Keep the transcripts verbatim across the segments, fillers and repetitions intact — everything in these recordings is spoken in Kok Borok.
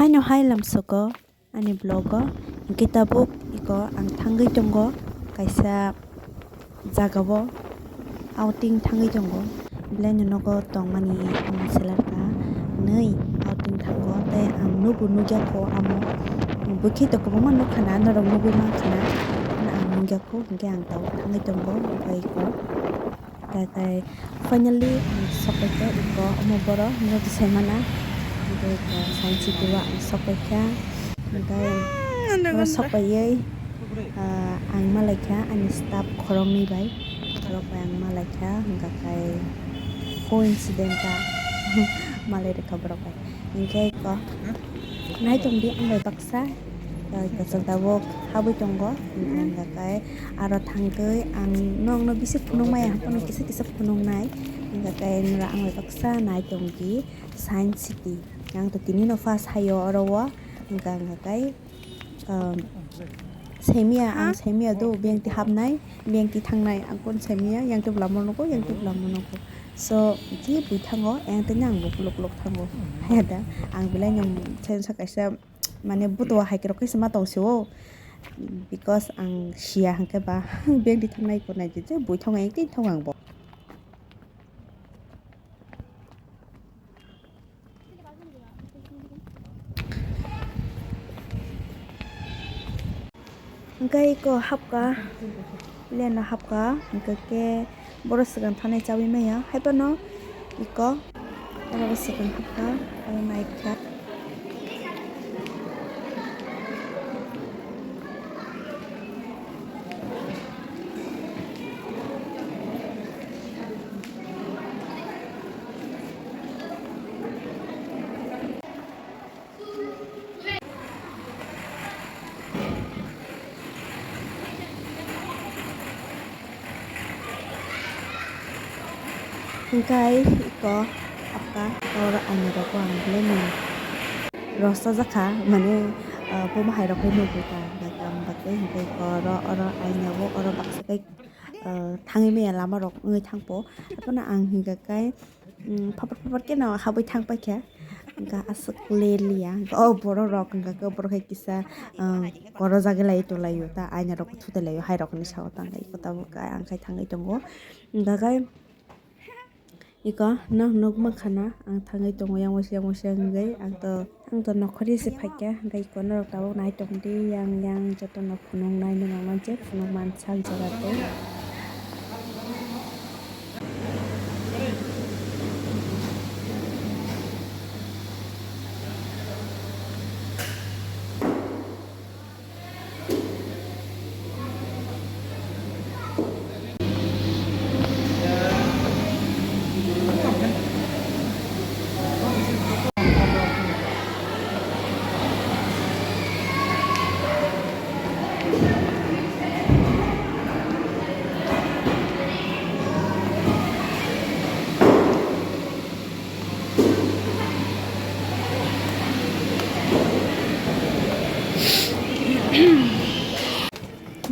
Aino hai lamsoko ani vlog o, hingke tabuk iko ang thangwi tongo kaisa jaga o, outing thangwi tongo. Belai no nogo tongmani ang selar ka nwi outing thango, tei ang nubo nugya kho amo. Bwkhe to kwbangma nukha na, norok nugwi mankha na, ang nugya kho, hingke ang tabuk thangwi tongo, hingke iko. Tei, tei, finally, ang sokpaikha iko omo borok no tisai mana. Hingke iko Science City o ang sokpaikha. Hingke oro sokpaiwi, ah, ang malaikha ani staff khoroknwi bai. Borok bai ang malaikha, hingka khe coincident ta malai rwkha borok bai. Hingke iko naitongdi ang bai baksa, ah, iko chwng tabuk habwi tongo. Hingka khe aro thangwi ang nokno bisi phunukmaya, haphano kisa kisa phunuknai. Hingka khe nora ang bai baksa nai tongdi Science City. Ang to tini no first hayo oro o. Hingka hingka khe, um, saimanya, ang saimanya do bengti hapnai, bengti thangnai, ang kon saimanya, yang tubla mo nugo, yang tubla mo nugo. So, je bui thango, yang tei nang bo kuluk kuluk thango. Haya da, ang belai no sensa kaisa, mane buto hai khe rok khe se ma tong se o. Because ang sia hingke ba bengti thangnai ko nai je, je bui thango, yang tei thango ang bo. Hingke iko hapka, leno hapka, hingke khe borok swkang thanai chawi maya, haiphano iko oro bo swkang hapka, oro naikha. Hingke iko apka oro aina rogo ang belai no rosa jakha, mane, ah, buma hai rok bai nugwi ta, hingke ang bagwi hingke iko oro, oro aina o oro baksa kai, ah, thangwi maya lama rok wngwi thangpo, haphano ang hingka kai, um, phapar phapar khe no habwi thang paikha. Hingke aswk clearly ya. Hingke o borok rok hingke khe borok hai kisa, um, korojagwi lai tonglaio ta aina rok thutai laio hai rokni sao tangkha iko tabuk ang khai thangwi tongo. Hingke khe iko no nuk mankha na ang thangwi tongo yang waisa yang waisa hingke ang to, ang to nokhorni se phaikha hingke iko norok tabuk nai tongdi yang yang jotono phunuknai nwngo je phunukmani sak jora tei.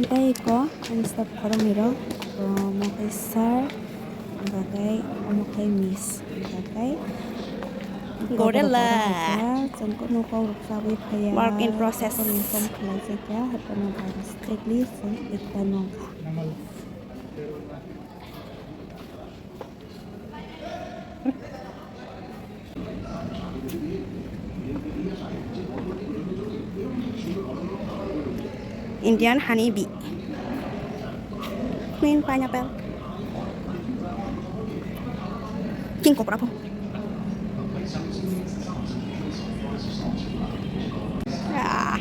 Tei iko ani staff khoroknwi rok, omo khe sir, hingka khe omo khe miss, hingka khe Gorilla. Chwng kunu kok rok chabwi phaiya. Work in process. Chwng inform khlai jakya, haphano bai strictly chwng ekta nongkha. Indian honey bee. Green pineapple. King cobra po. Ah.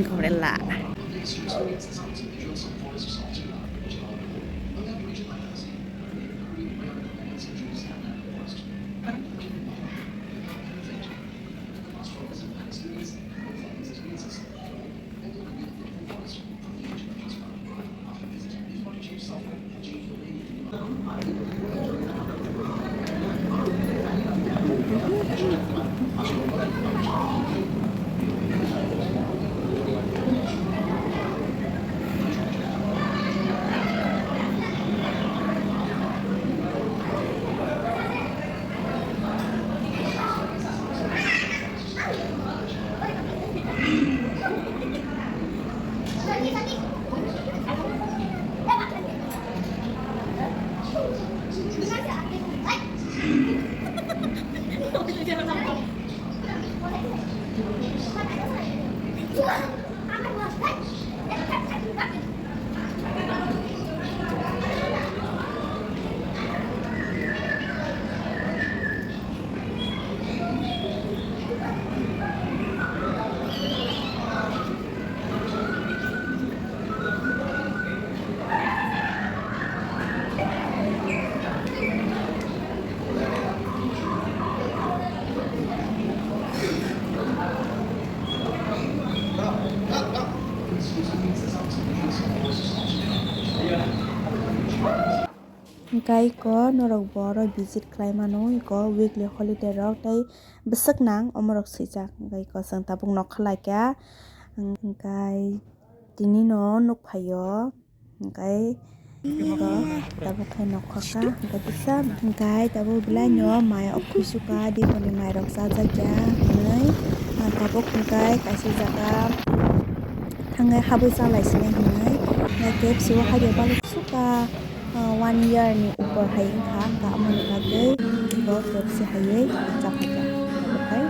Gorilla. Hingke iko norok bo oro visit khlai mano, iko weekly holiday rok tei bwswk nang omorok swijak. Hingke iko chwng tabuk nokha laikha, hingke tini no nuk phaio, hingke iko tabuk khe nokha kha, hingke kisa, hingke tabuk belai no mai ok khuisuka, diboni mai rok chajakya hinwi, tabuk hingke kaisa jaga thangnai habwi chalai sinai hinwi, hingke K F C o hai rok bagwi suka. Ah, one year ni upor hai wngkha, wngkha, amoni bagwi bo K F C haiwi chaphaikha. Obokhai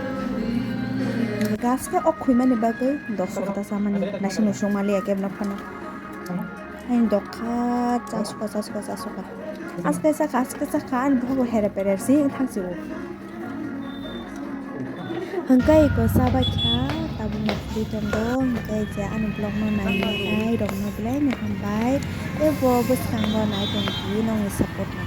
gas khe o khwimani bagwi doso kota chamani naisingno songmaliya kebno phano. Ani dokha chasuka, chasuka, chasuka. Aske chakha, aske chakha, ani bokhok bo here perer si thangsi o. Hingke iko chabaikha, tabukno phuri tongo, hingke je ani vlog no nainai rokno belai no hambai, tei bo bwskango nai tongdi nongni support no.